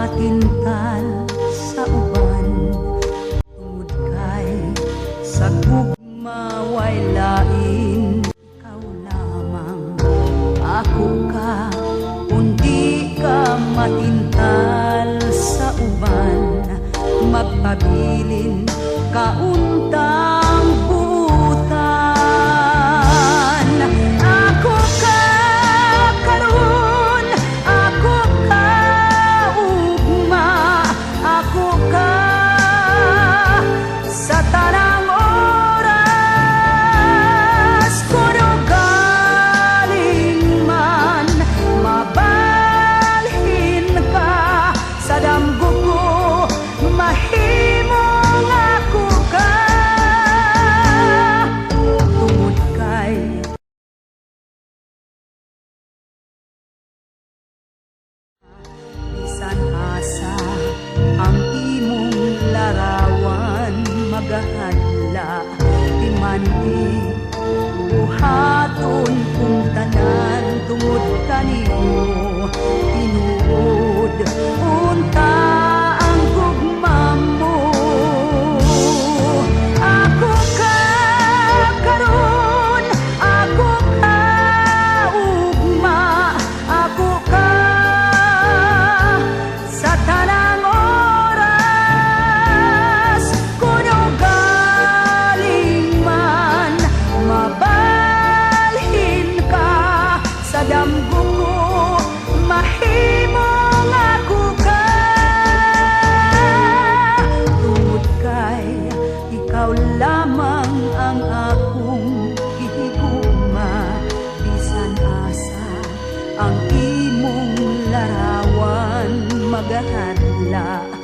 Matintal sa uban, tungod kay sa gugma way lain. Ikaw lamang ako ka. Kung di ka matintal sa uban, magpabilin ka untang buotan. Ako ka karon, ako ka ugma, ako ka sa tanang oras. Kung galing man, mabalhin ka sa damgo ko, mahimong ako ka, tungod kay bisan asa ang imong larawan magahadla, di man buhaton kung tanan, tungod kanimo tinuod unta ang gugma mo. Ako ka karon, ako ka ugma, ako ka sa tanang oras. Kuno galing man, mabalhin ka sa damgo ko, mahimong ako ka, tungod kay ikaw lamang ang akong gihigugma, bisan asa ang imong larawan magahadla.